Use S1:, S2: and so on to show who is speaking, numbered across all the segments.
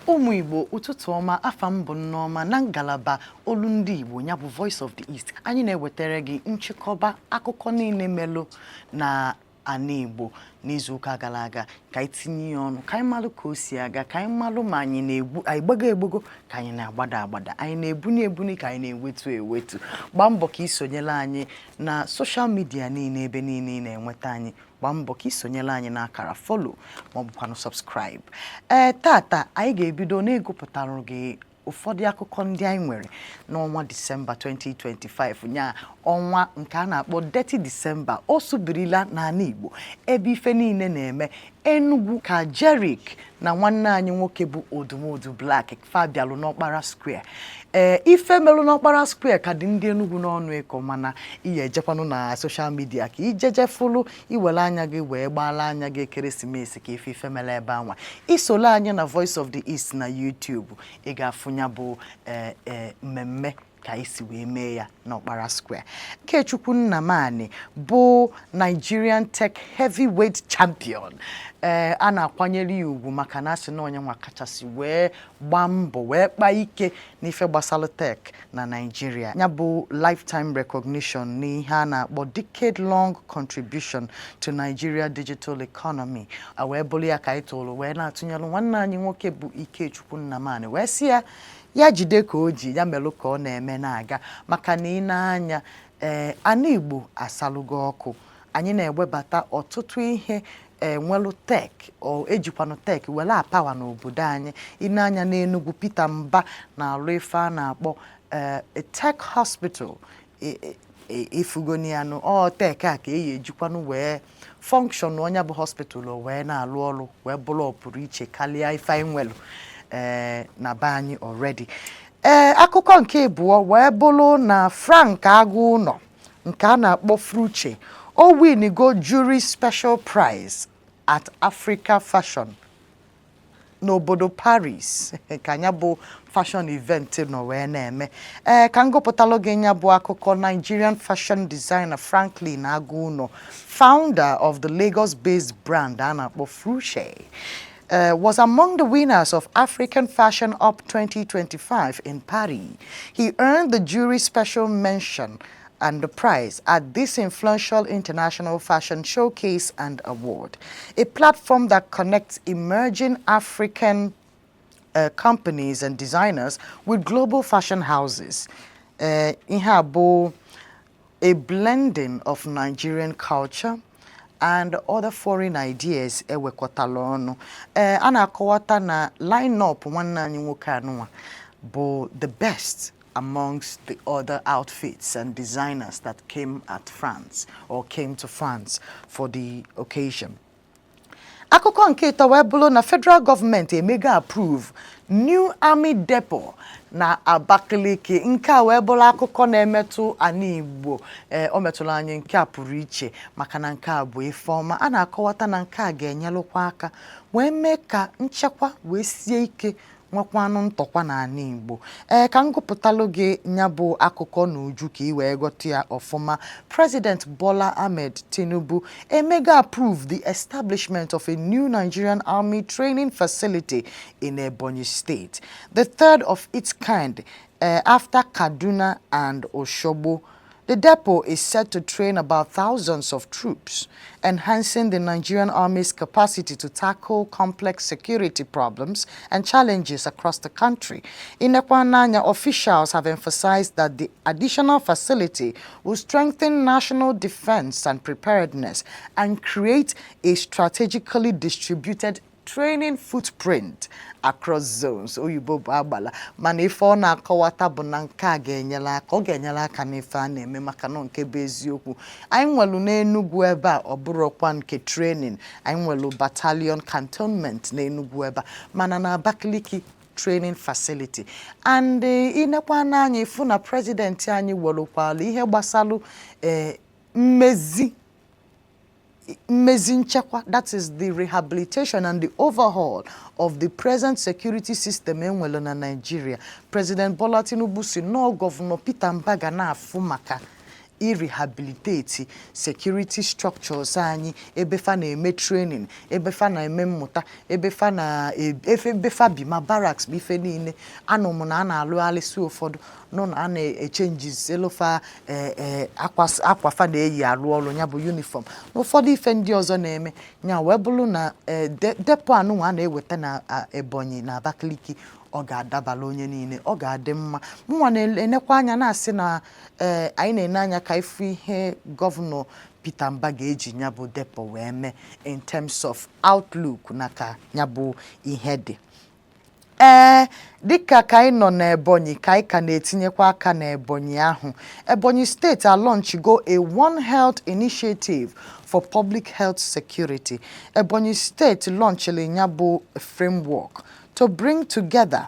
S1: Ụmụ Igbo, ụtụtụ ọma. Afa m bụ Nneọma. Na ngalaba Olu Ndị Igbo, ya bụ Voice of the East, anyị na-ewetara gị nchịkọba akụkọ niile melụ na ana Igbo n'izuụka gara aga, ka anyị tinye ya ọnụ, ka anyị malụ ka o si aga, ka anyị malụ ma anyị na-egbu anyị gbago egbogo, ka anyị na-agbada agbada, anyị na-ebuni ebuni, ka anyị na-ewetu ewetu. Gbaa mbọ ka isonyere anyị na social media niile, ebe niile ị na-enweta anyị. Gbaa mbọ ka isonyere anyị n'akara follow ma ọ bụkwanụ subscribe. Ee, tata anyị ga-ebido n'ịgụpụtarụ gị ụfọdụ akụkọ ndị anyị nwere n'ọnwa Disemba 2025, nya ọnwa nke a na-akpọ Detty December. O subirila n'ala Igbo ebe ife niile na-eme. Enugu ka Jeriq na nwanne anyị nwoke bụ Odumodu Black fabialụ n'Ọkpara Square. Ee, ife melụ n'Ọkpara Square ka dị ndị Enugu n'ọnụ ịkọ, mana ihe ejekwanụ na social media ka ijeje fụlụ, iwere anya gị wee gbaala anya gị ekeresimesi ka ife mere ebe anwa. Isolo anyị na Voice of the East na YouTube, ị ga-afụ ya bụ ee mmemme ka isi wee mee ya n'Ọkpara Square. Ikechukwu Nnamani bụ Nigerian Tech Heavyweight Champion. Ee, a na-akwanyere ya ugwu maka na asị na onye nwa kachasị wee gbaa mbọ wee kpaa ike n'ife gbasara tech na Nigeria. Ya bụ lifetime recognition n'ihe a na-akpọ decade long contribution to Nigeria digital economy, a wee bụrụ ya ka anyị tụrụ wee na-atụnyere nwanne anyị nwoke bụ Ikechukwu Nnamani, wee sị ya ya jide ka o ji ya melụ ka ọ na-eme na-aga, maka na ị na-anya, ee, ana Igbo asalụgo ọkụ. Anyị na-ewebata ọtụtụ ihe enwelu tech, o ejikwanụ tech were apawa n'obodo anyị. Ị na-anya n'Enugu, Peter Mba na-alụ ife a na-akpọ tech hospital. Ifugonianụ ọ tech a ka eyi ejikwanụ wee function onye bụ hospital, o wee na-alụ ọrụ wee bụrụ ọpụrụ iche karịa ife anyị nwelu ee na be anyị already. Ee, akụkọ nke abụọ wee bụrụ na Frank Agụụnọ nke a na-akpọ Fruche, o winigo jury special prize at Africa Fashion n'obodo Paris, ka ya bụ fashion event nọ wee na-eme. Ee, ka m gụpụtalụ gị ya bụ akụkọ. Nigerian fashion designer Franklin Agụụnọ, founder of the Lagos-based brand a na-akpọ Fruche, was among the winners of African Fashion Up 2025 in Paris. He earned the jury special mention and the prize at this influential international fashion showcase and award, a platform that connects emerging African companies and designers with global fashion houses. Ihe a bụ a blending of Nigerian culture and other foreign ideas ewekọtala ọnụ. Ee, a na-akọwata na line-up nwanne anyị nwoke anụnwa bụ the best amongst the other outfits and designers that came at France or came to France for the occasion. Akụkọ nke ịtọ wee bụrụ na federal gọọmenti emego approve new army depot na Abakaliki. Nke a wee bụrụ akụkọ na-emetụ ana Igbo. Ee, o metụrụ anyị. Nke a pụrụ iche maka na nke a bụ ife ọma. A na-akọwata na nke a ga-enyelụkwa aka wee mee ka nchekwa wee sie ike, nwekwanụ ntọkwa n'ala Igbo. Ee, ka m gụpụtalụ gị ya bụ akụkọ n'uju ka ị wee ghọta ya ọfụma. President Bola Ahmed Tinubu emego approve the establishment of a new Nigerian Army training facility in Ebonyi State, the third of its kind after Kaduna and Oshogbo. The depot is set to train about thousands of troops, enhancing the Nigerian Army's capacity to tackle complex security problems and challenges across the country. In Ekwananya, officials have emphasized that the additional facility will strengthen national defense and preparedness and create a strategically distributed training footprint across zones. Oyibo bụ agbala, mana ife ọ na-akọwata bụ na nke a ga-enyere aka, ọ ga-enyere aka n'ife a na-eme, maka na nke bụ eziokwu, anyị nwelu n'Enugu ebe a, ọ bụrụkwa nke training, anyị nwelu battalion cantonment n'Enugu ebe a, mana na Abakaliki training facility. And inekwa n'anya, ịfụ na president anyị welukwala ihe gbasalụ mmezi nchekwa, that is the rehabilitation and the overhaul of the present security system enwere na Nigeria. President Bola Tinubu si nọọ Governor Peter Mba ga na-afụ maka Irehabilitate security structures anyị, ebe fa na-eme training, ebe fa na-eme mmụta, ebe fa na efe, ebe fa bi, ma barracks ma ife niile. Anụ m na a na-alụgharịsị ụfọdụ nọ na a na-echange selofa akwa, akwa fa na-eyi arụ ọrụ, ya bụ uniform na ụfọdụ ife ndị ọzọ na-eme ya. Wee bụrụ na depot anụnwa a na-eweta na Ebonyi na Abakaliki, ọ ga-adabala onye niile, ọ ga-adị mma. Mụnwa na-enekwa anya na-asị na anyị na-ene anya ka ifu ihe Gọvanọ Peter Mba ga-eji ya bụ depot wee mee in terms of outlook na ka ya bụ ihe dị. Dịka ka anyị nọ n'Ebonyi, ka anyị ka na-etinyekwa aka n'Ebonyi ahụ, Ebonyi Steeti alaunchigo a One Health initiative for public health security. Ebonyi Steeti launchili ya bụ framework to bring together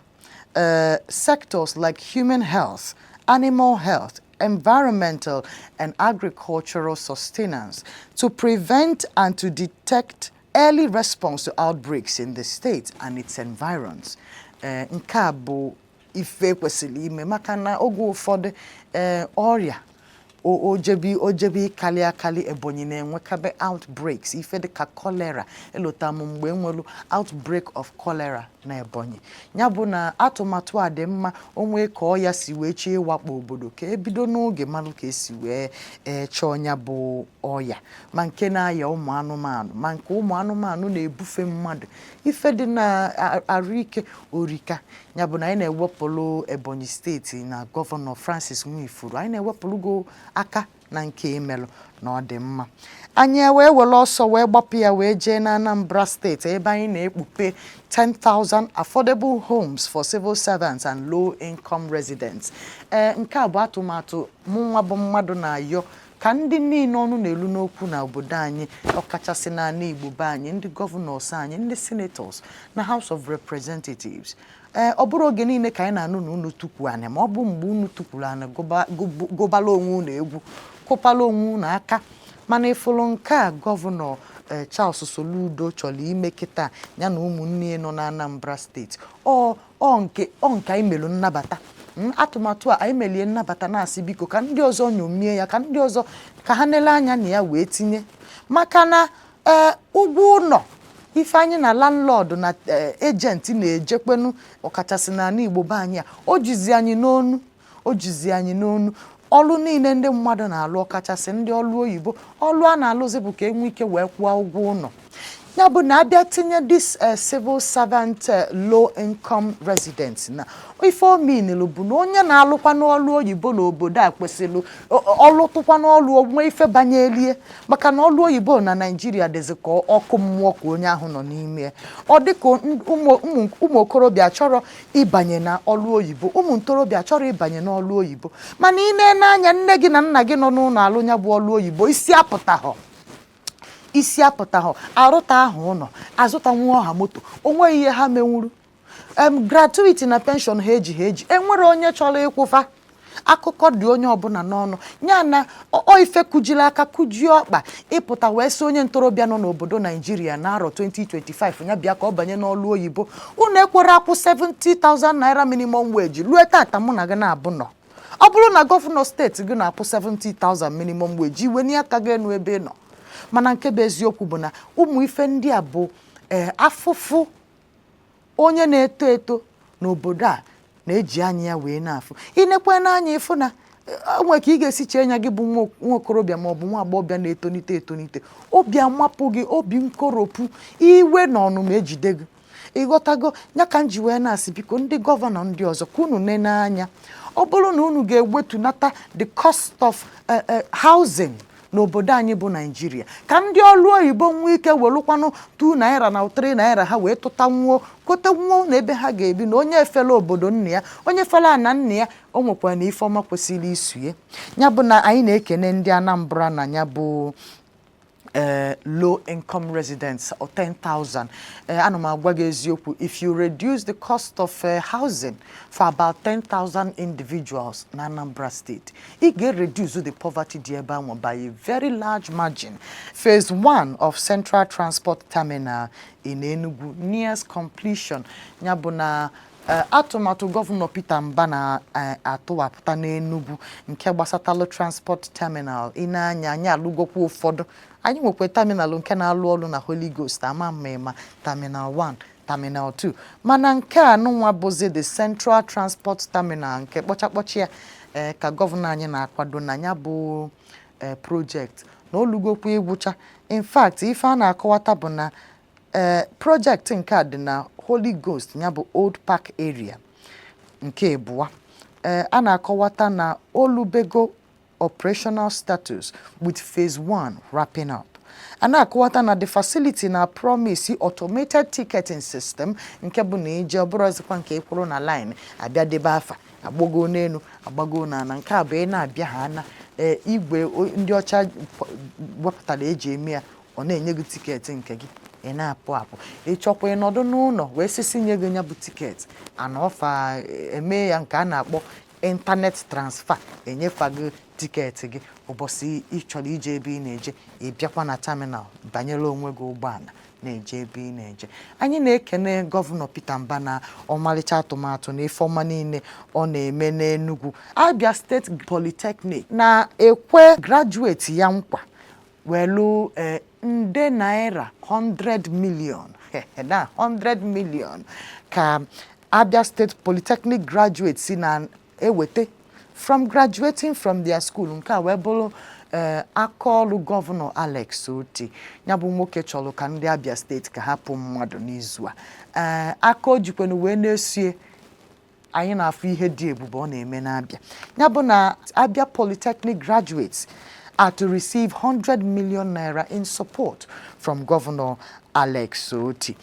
S1: sectors like human health, animal health, environmental and agricultural sustenance to prevent and to detect early response to outbreaks in the state and its environs. Nke a bụ ife kwesịrị ime, maka na oge ụfọdụ ọrịa ojebi ịkali akali. Ebonyi na-enwekabe outbreaks, ife dịka cholera. Elota m mgbe enwelu outbreak of cholera na Ebonyi. Ya bụ na atụmatụ a dị mma. Onwe ka ọ ya si wee chie ịwakpo obodo, ka ebido n'oge malụ ka esi wee chọọ ya bụ ọya, ma nke na-aya ụmụ anụmanụ, ma nke ụmụ anụmanụ na-ebufe mmadụ. Ife dị na arụ ike orika. Ya bụ na anyị na-ewepụrụ Ebonyi Steeti na Gọvanọ Francis Nwifuru, anyị na-ewepụrụgo aka na nke emelụ na ọ dị mma. Anyị wee were ọsọ wee gbapụ ya wee jee na Anambra Steeti, ebe anyị na-ekpupe 10,000 affordable homes for civil servants and low income residents. Nke a bụ atụmatụ mụnwa bụ mmadụ na-ayọ ka ndị niile ọnụ na-elu n'okwu na obodo anyị, ọkachasị n'ala Igbo be anyị, ndị governors anyị, ndị senators na House of Representatives. Ọ bụrụ oge niile ka anyị na-anụ na unu tukwu anị, ma ọ bụ mgbe unu tukwuru anị gụbala onwe unu egwu, kụpala onwe unu aka. Mana ịfụrụ nke a Gọvanọ Charles Soludo chọrọ ime kịta, ya na ụmụnne ya nọ na Anambra Steeti, ọ nke anyị melụ nnabata. Atụmatụ a anyị melie nnabata, na-asị biko ka ndị ọzọ nyomie ya, ka ndị ọzọ ka ha nele anya na ya wee tinye, maka na ụgwọ ụlọ ife anyị na landlord na agent na-ejekwenu, ọkachasị n'ala Igbo be anyị a, o jizi anyị n'onu, o jizi anyị n'onu. Ọlụ niile ndị mmadụ na-alụ, ọkachasị ndị ọlụ oyibo, ọlụ a na-alụzi bụ ka enwe ike wee kwụọ ụgwọ ụlọ. Ya bụ na abịa tinye this civil servant, low income residents, na ife ominlu bụ na onye na-alụkwa n'ọlụ oyibo n'obodo a kwesịrị ọlụtụkwa n'ọlụ onwe ife banyelie, maka na ọlụ oyibo na Naijiria dịzị ka ọkụ mmụọ ka onye ahụ nọ n'ime ya. Ọ dịka ụmụ okorobịa chọrọ ịbanye na ọlụ oyibo, ụmụ ntorobịa chọrọ ịbanye n'ọlụ oyibo, mana ị na-ene anya nne gị na nna gị nọ n'ụlọ alụ ya bụ ọlụ oyibo, isi apụtahọ, isi apụtahọ, arụta ahụ ụlọ, azụtanwu ọha moto, o nweghị ihe ha menwuru. Gratuity na pension ha eji ha eji, enwere onye chọrọ ịkwụfa. Akụkọ dị onye ọbụla n'ọnụ ya na ọ ife kujiri aka kujie ọkpa ịpụta wee sị onye ntorobịa nọ n'obodo Naijiria na arọ 2025 ya bịa ka ọ banye n'ọlụ oyibo. Unu ekwere akwụ 70,000 naira minimum wage rue tata. Mụ na gị na-abụ nọ, ọ bụrụ na gọvanọ steeti gị na-akwụ 70,000 minimum wage, iwe n'aka gị enu ebe ị nọ. Mana nke bụ eziokwu bụ na ụmụ ife ndị a bụ afụfụ onye na-eto eto n'obodo a na-eji anya ya wee na-afụ. Inekwe n'anya ịfụ na o nwere ka ị ga-esi chee anya gị bụ nwa okorobịa ma ọ bụ nwa agbọghọbịa na-etonite etonite, obi amapụ gị, obi nkoropụ, iwe na ọnụma ejide gị. Ịghọtago ya? Ka m ji wee na-asị biko, ndị gọvanọ ndị ọzọ, ka unu nene anya. Ọ bụrụ na unu ga-ewetunata the cost of housing n'obodo anyị bụ Naijiria, ka ndị ọrụ oyibo nwee ike welụkwanụ 2 naira na 3 naira ha wee tụtanwuo, gotenwuo na ebe ha ga-ebi. Na onye efela obodo nna ya, onye fela na nna ya, o nwekwara na ife ọma kwesịrị isue ya. Bụ na anyị na-ekene ndị Anambra na ya bụ low income residents or 10,000. Ana m agwa gị eziokwu, if you reduce the cost of housing for about 10,000 individuals na Anambra State, ị ga-reduce the poverty dị ebe ahụ by a very large margin. Phase 1 of Central Transport Terminal in Enugu nears completion. Ya bụ na Atụmatụ Gọvanọ Peter Mbah na-atụwapụta n'Enugu nke gbasatalụ transport terminal. Ị na-anya anyị alụgokwa ụfọdụ. Anyị nwekwa terminal nke na-alụ ọrụ na Holy Ghost, ama mma, Terminal 1, Terminal 2, mana nke a nụnwa bụzi the Central Transport Terminal nke kpọchakpọcha ya, ee, ka gọvanọ anyị na-akwado na ya bụ project na olugokwa ịgwụcha. In fact, ife a na-akọwata bụ na project nke a dị na Holy Ghost, ya bụ Old Park Area nke abụọ. A na-akọwata na olubego operational status with phase 1 wrapping up. A na-akọwata na the facility na promise automated ticketing system, nke bụ na ije ọbụrụzikwa nke ịkwụrụ na line abịa debe afa, agbago n'elu, agbago n'ala. Nke a bụ ị na-abịa ha na igwe ndị ọcha wepụtara eji eme ya, ọ na-enye gị ticket nke gị, ị na-apụ apụ. Ị chọkwa ịnọdụ n'ụlọ wee sisi nye gị ya bụ ticket ana ọfa eme ya, nke a na-akpọ internet transfer, enyefa gị ticket gị. Ụbọchị ị chọrọ ije ebe ị na-eje, ị bịakwa na terminal, banyere onwe gị ụgbọala na-eje ebe ị na-eje. Anyị na-ekene Gọvanọ Peter Mbah na ọmarịcha atụmatụ na ife ọma niile ọ na-eme n'Enugu. Abia State Polytechnic na-ekwe graduate ya nkwa welu nde naira 100 million na 100 million ka Abia State Polytechnic graduates si na-eweta from graduating from their school. Nke a wee bụrụ aka ọrụ Gọvanọ Alex Otti. Ya bụ nwoke chọrọ ka ndị Abia Steeti ka hapụ mmadụ n'izu a. Aka o jikwenu wee na-esie, anyị na-afụ ihe dị ebube ọ na-eme n'Abia. Ya bụ na Abia Polytechnic graduates are to receive 100 million naira in support from Governor Alex Otti.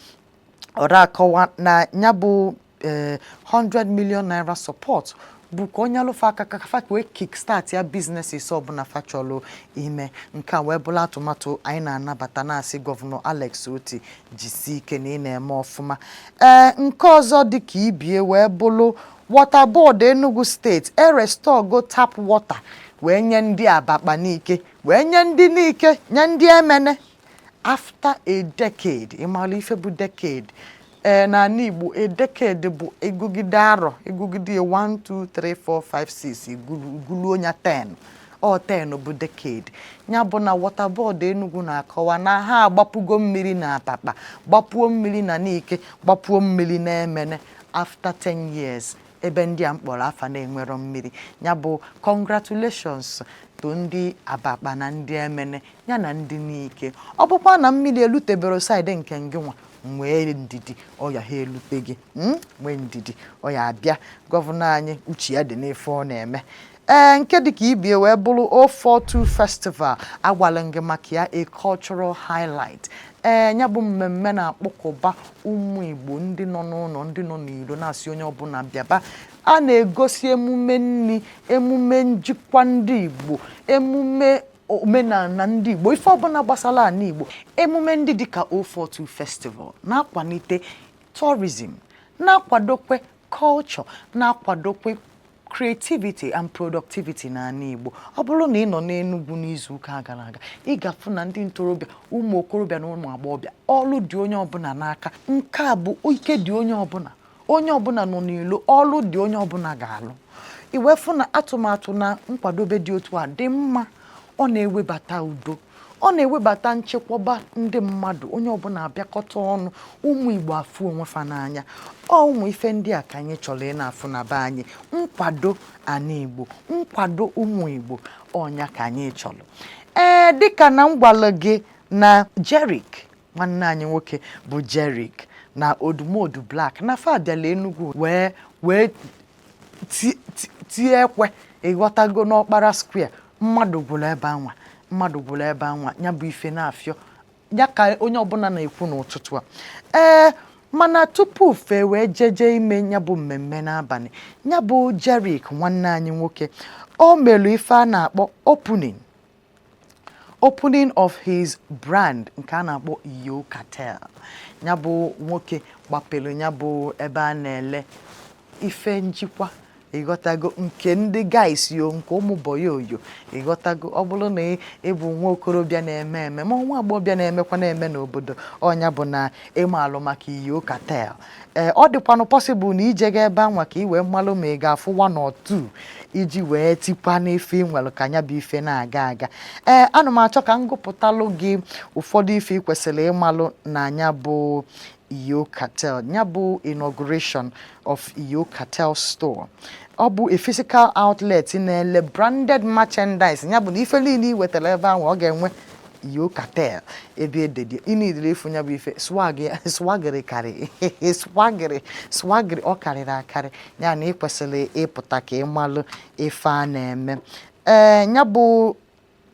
S1: Ọ akọwa na ya bụ 100 million naira support bụ ka onye alụfe aka ka fa wee kickstart ya businesses ọbụla fa chọrọ ime. Nke a wee bụrụ atụmatụ anyị na-anabata, na-asị Gọvanọ Alex Otti jisie ike na ị na-eme ọfụma. Nke ọzọ dị ka ibie wee bụrụ Water Board Enugu Steeti erestorego tap water wee nye ndị Abakpa n'ike, wee nye ndị n'ike, nye ndị Emene after a decade. Ịmara ife bụ decade? N'ala Igbo, a decade bụ ịgụgide arọ, ịgụgide 1 2 3 4 5 6, iguluo ya 10. Ọ 10 bụ decade. Ya bụ na Water Board Enugu na-akọwa na ha agbapụgo mmiri na Abakpa, gbapuo mmiri na Nike, gbapuo mmiri na Emene after 10 years ebe ndị a mkpọrọ afa na-enwero mmiri. Ya bụ congratulations to ndị Abakpa na ndị Emene ya na ndị Nike. Ọ bụkwa na mmiri elutebero side nke ngị nwa, nwee ndidi, ọya ha elute gị. Nwee ndidi, ọya abịa. Gọvanọ anyị, uche ya dị n'ife ọ na-eme. Nke dịka ibie wee bụrụ 042 Festival agwala gị maka ya, a cultural highlight. Ya bụ mmemme na-akpọkọba ụmụ Igbo ndị nọ n'ụlọ, ndị nọ n'ilo, na-asị onye ọbụla bịaba. A na-egosi emume nri, emume njikwa ndị Igbo, emume omenala ndị Igbo, ife ọbụla gbasara ala Igbo. Emume ndị dịka 042 Festival na-akwalite tourism, na-akwadokwe culture, na-akwadokwe creativity and productivity n'ala Igbo. Ọ bụrụ na ị nọ n'Enugu n'izu ụka gara aga, ị ga-afụ na ndị ntorobịa, ụmụ okorobịa na ụmụ agbọghọbịa, ọrụ dị onye ọbụla n'aka. Nke a bụ ike dị onye ọbụla, onye ọbụla nọ n'ilo, ọrụ dị onye ọbụla ga-alụ. Iwefu na atụmatụ na nkwadobe dị otu a dị mma, ọ na-ewebata udo, ọ na-ewebata nchekwaba ndị mmadụ, onye ọbụla abịakọta ọnụ, ụmụ Igbo afụ onwe fa n'anya. Ọ ụmụ ife ndị a ka anyị chọrọ ị na-afụ na be anyị. Nkwado ana Igbo, nkwado ụmụ Igbo, ọnya ka anyị chọrọ. Dịka na m gwalụ gị na Jeriq, nwanne anyị nwoke bụ Jeriq na Odumodu Black na fa abịala Enugu wee tie ekwe, ịghọtago, n'Ọkpara Square. Mmadụ gwụrụ ebe anwa, mmadụ gwụrụ ebe anwa. Ya bụ ife na-afịọ ya ka onye ọbụla na-ekwu n'ụtụtụ a. Mana tupu fe wee jeje ime ya bụ mmemme n'abalị, ya bụ Jeriq nwanne anyị nwoke, o melụ ife a na-akpọ opening of his brand nke a na-akpọ Yo Cartel. Ya bụ nwoke gbapelu ya bụ ebe a na-ele ife njikwa. Ịghọtago? Nke ndị guys yo, nke ụmụ boyoyo. Ịghọtago? Ọ bụrụ na ị bụ nwa okorobịa na-eme eme, ma nwa agbọghọbịa na-emekwa na-eme n'obodo, ọnya bụ na ịmalụ maka Iyo Cartel. Ee, ọ dịkwanụ possible na ije ga ebe anwa ka ị wee malụ ma ị ga-afụ one or two iji wee tikwa n'ife ị nwere ka anya bụ ife na-aga aga. Ee, ana m achọ ka m gụpụtalụ gị ụfọdụ ife ị kwesịrị ịmalụ na anya bụ Iyo Cartel, ya bụ inauguration of Iyo Cartel store. Ọ bụ a physical outlet na-ele branded merchandise, ya bụ na ife niile ị wetara ebe ahụ, ọ ga-enwe Iyo Cartel ebe ededi ịnidiri ịfụ ya bụ ife swag ya. Swagịrị karị, swagịrị, swagịrị, ọ karịrị akarị. Ya na ị kwesịrị ịpụta ka ị malụ ife a na-eme. Ee, ya bụ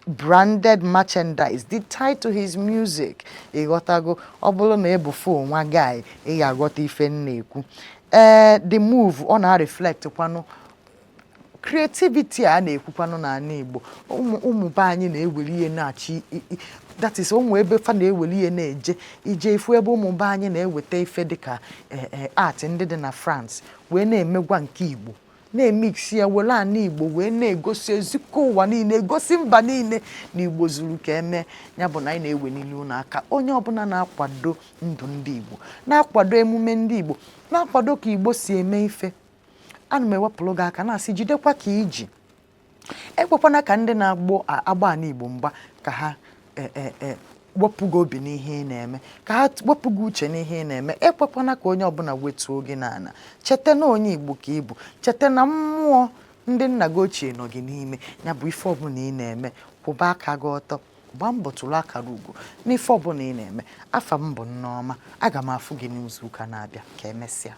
S1: branded merchandise dị tied to his music. Ịghọtago? Ọ bụrụ na ị bụ fo nwa guy, ị ga-aghọta ife m na-ekwu. Ee, the move, ọ na-reflect kwanụ creativity a na-ekwukwanụ n'ala Igbo. Ụmụ ụmụ be anyị na-eweli ihe na-achị that is, ụmụ ebe fa na-eweli ihe na-eje ije ifu ebe ụmụ be anyị na-eweta ife dịka art ndị dị na France wee na-emegwa nke Igbo, na-emix ya, were ana Igbo wee na-egosi ezikọ ụwa niile, egosi mba niile na Igbo zuru ka eme. Ya bụ na anyị na-ewe niile ụlọ aka onye ọbụla na-akwado ndụ ndị Igbo, na-akwado emume ndị Igbo, na-akwado ka Igbo si eme ife. Ana m ewepụrụ gị aka na-asị jidekwa ka iji, ekwekwana ka ndị na-agbọ agba ana Igbo mgba ka ha wepụ gị obi n'ihe ị na-eme, ka ha wepụ gị uche n'ihe ị na-eme. Ekwekwana ka onye ọbụla wetuo gị n'ala. Cheta na onye Igbo ka ị bụ. Cheta na mmụọ ndị nna gị ochie nọ gị n'ime. Ya bụ, ife ọbụla ị na-eme, kwụba aka gị ọtọ, gbaa mbọ tụrụ akara ugo n'ife ọbụla ị na-eme. Afa m bụ Nneọma. Aga m afụ gị n'izu ụka na-abịa. Ka emesịa.